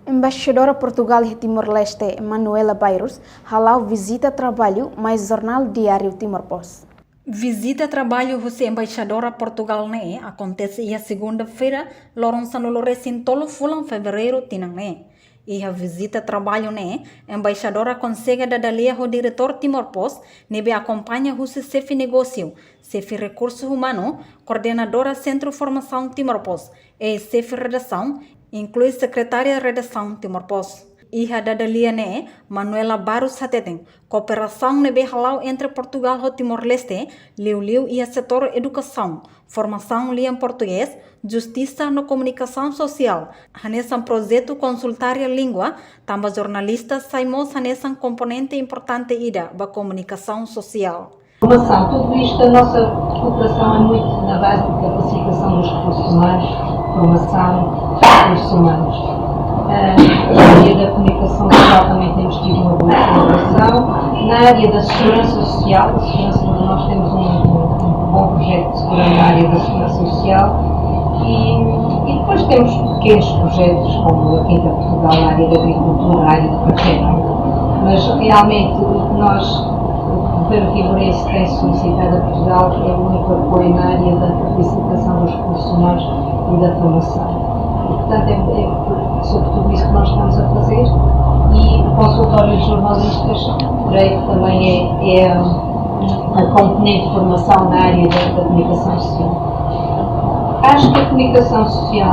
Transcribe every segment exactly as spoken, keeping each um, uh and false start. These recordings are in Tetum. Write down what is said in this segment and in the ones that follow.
Embaixadora Portugal iha Timor-Leste, Manuela Bairros, hala'o vizita traballu mai jornál diáriu Timor Post. Vizita traballu husi embaixadora Portugal ne'e akontese iha segunda-feira, loron sanulu-resin-tolu fulan Fevereiru tinan ne'e. Iha vizita traballu ne'e, embaixadora konsege dada lia ho diretór Timor Post, ne'ebé akompaña husi xefe negósiu, xefe rekursu umanu, koordenadora Sentru Formasaun Timor Post, i xefe redasaun, inklui sekretária redasaun Timor Post. Iha dada lia ne'e, Manuela Bairros hateten, kooperasaun ne'ebé hala'o entre Portugal ho Timor-Leste, liuliu iha setór edukasaun, formasaun lian portugés, justisa no komunikasaun sosiál, hanesan projetu konsultória língua, tanba jornalista sai mós hanesan komponente importante ida ba komunikasaun sosiál. Formação, tudo isto, a nossa cooperação é muito na base de capacitação dos recursos humanos, formação de recursos humanos. Ah, na área da comunicação social também temos tido uma boa colaboração. Na área da segurança social, a segurança, nós temos um, um, um bom projeto de segurança na área da segurança social. E, e depois temos pequenos projetos como a Quinta Portugal, na área da agricultura, na área do café, não é? Mas realmente o que nós, o que o governo timorense tem solicitado a Portugal é muito apoio na área da capacitação dos recursos humanos e da formação. E, portanto, é, é sobretudo isso que nós estamos a fazer. E o consultório de jornalistas, creio que também é, é a componente de formação na área da, da comunicação social. Acho que a comunicação social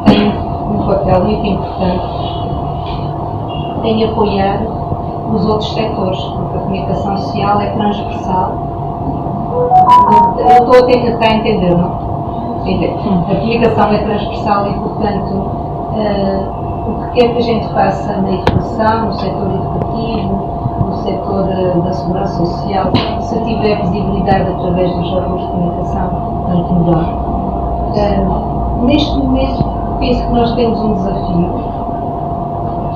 tem um papel muito importante em apoiar os outros setores, porque a comunicação social é transversal. Eu estou a tentar entender, não? Entende? A comunicação é transversal e, portanto, eh, o que quer que a gente faça na educação, no setor educativo, no setor, eh, da segurança social, se tiver visibilidade através dos órgãos de comunicação, tanto melhor. Eh, neste momento, penso que nós temos um desafio,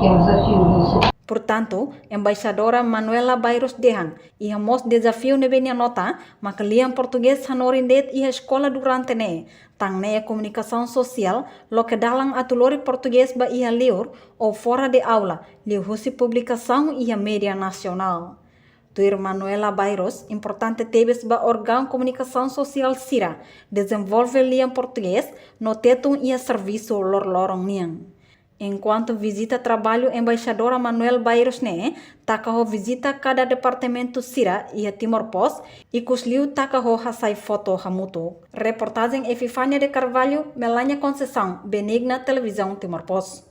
que é um desafio do setor. Portantu, embaixadora Manuela Bairros dehan, iha mós dezafiu ne'ebé nia nota, maka lian portugés hanorin de'it iha eskola durante ne'e, tan ne'e komunikasaun sosiál loke dalan atu lori portugés ba iha liur ou fora de aula, liuhusi publikasaun iha média nasionál. Tuir Manuela Bairros, importante tebes ba órgaun komunikasaun sosiál sira dezenvolve lian portugés no Tetun iha servisu loroloron nian. Enkuantu vizita traballu embaixadora Manuela Bairros ne'e taka ho vizita kada departamentu sira iha Timor Post, ikusliu taka ho hasai foto hamutuk. Reportajen Epifania de Carvalho, Melania Conceição, Benigna, Televizaun Timor Post.